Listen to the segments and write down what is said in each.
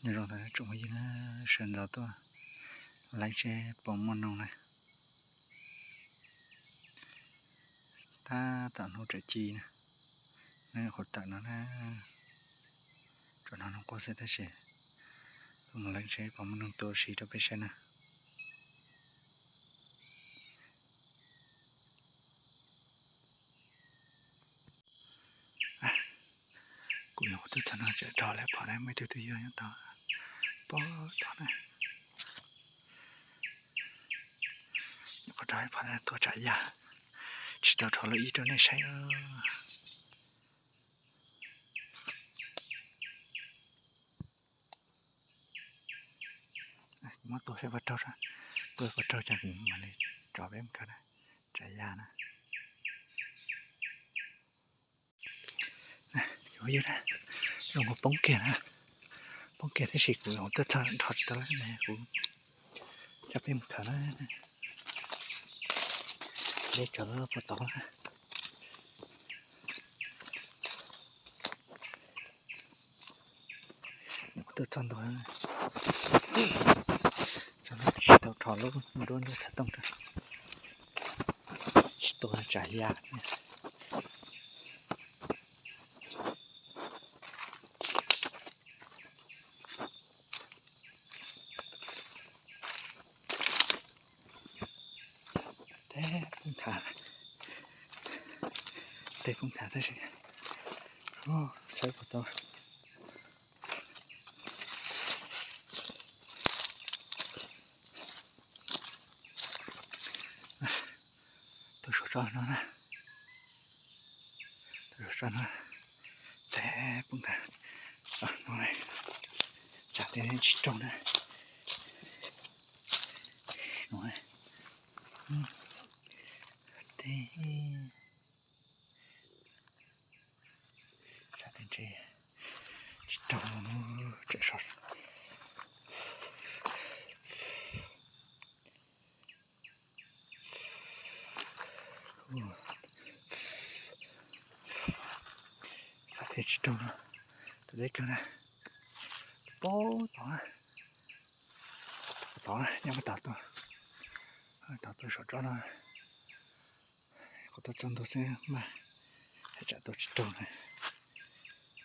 Nyob zoo tsoom phooj ywg na, sawv ntxov tuaj laib seb puas muaj noog na. Tab tom hnub tsav ci na, nws qhuav tawm no na, tsuas hnov noog quaj xwb tab sis tuaj mus laib seb puas muaj noog tua si rau peb saib na. Kuv nyuam qhuav tuaj txog no tseem rog lawm phom na, muaj ib tug twb yog nyob tod, pog tod na. Nyuam qhuav rog ib phom na, tua tsav yaj, tsis tau rho lub ib rau nej saib. Muab tua saib puas raug, tua puas raug ces kuv mam li tso peb mus kawm na, tsav yaj na. Cov phooj ywg na, zoo nkaus poob kiag na, poob kiag tab sis kuv tuaj txog nrho tsis tau lawm ne, kuv coj peb mus kawm na. Deb kawg puag tod na. Tuaj txog ntua, txog no tsis tau rho lub nruab nrog xov tooj rau, tsis tua tsam yaj. Tej poob thav, tej poob thav tab sis xawb puas tau. Tus saum tso no na, tus saum tso no, tej poob thav no, tsam tej tsis raug na. No, tej xav tias ntshe tsis raug, tseem so. Xav tias tsis raug no, tus deb kawg na, puag tod, tod nyob puag tod tuaj, tod tuaj saum tsob no, kuv tuaj txog ntua xwb mas tsam tua tsis raug na.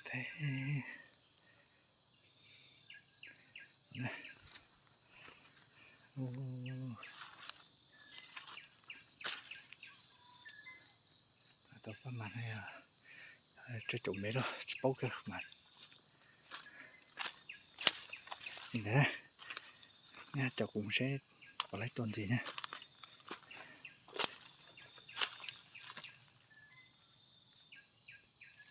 Tej tau pab mas no yog tsawg caum mev los tsis paub kawg mas. Li ntawd, nej coj kuv mus seb puas laib tua ntxiv na.